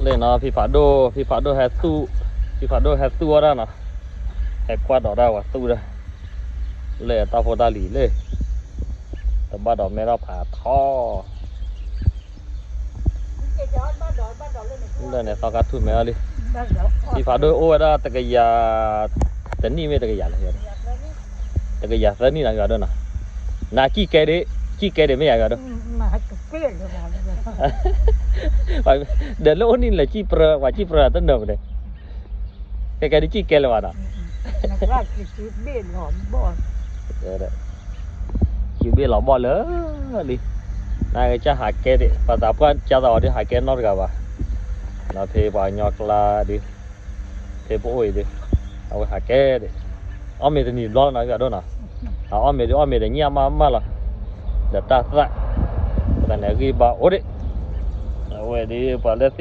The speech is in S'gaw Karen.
လၢနီၤ ဖံဖးဒိၣ် ဖံဖးဒိၣ်ဟဲသူၣ် ဖံဖးဒိၣ်ဟဲသူၣ်အီၣ်ဒၣ်နီၤ, ဟဲကွၢ်ဒီးဒၣ်ဝဲသူၣ်ဒၣ်, လၢတၢ်ဖိတၢ်လံၤလၢ တဘၣ်ဒီးမဲထီၣ်ဖးထီ လၢန့ၣ်သီခါထူၣ်မဲအီၤလံ, ဖံဖးဒိၣ်အိၣ်ဝဲဒၣ်တကယၤ, တနံၣ်မ့ၢ်တကယၤလဲၣ်, တကယၤသၢနံၣ်နီၤ ဖံဖးဒိၣ်နီၤ, နၤကံၣ်ကဲဒံး, ကံၣ်ကဲဒံးမ့ၢ်ယၤ ဖံဖးဒိၣ် ဒီးလၢအိၣ်နံၣ်လဲၤကံၣ်ပြၢ, ပှၤကံၣ်ပြၢတနၢၤမနုၤ, ကဲကဲဒ်ကံၣ်ကဲလၢၤဘၣ်နီၤ, ကံၣ်ဘ့ၣ်လီၤဘီၣ်လၢလံ, နကစၢ်ဟးကဲဒံး ပှၤသးပှၢ်ကၢသးအီၤဒ်ဟးကဲနီတဂၤဘၣ်, ဒီးဖဲပှၤကညီကျါဒ်, ဖဲပအိၣ်အံၤဒ်, အဝဲဟးကဲဒံး, အီၣ်မ့ၤတနံၤတဘျီလီၤနီၤ ဖံဖးဒိၣ်နီၤ, အအီၣ်မ့ၤဒ်အီၣ်မ့ၤဒီးညၣ်မးမးလီၤ, ဒီးတၢ်သၣ်, ပသးန့ၣ်အဂံၢ်ဘါအိၣ်ဒံး, အဝဲဒ်ပှၤလၢ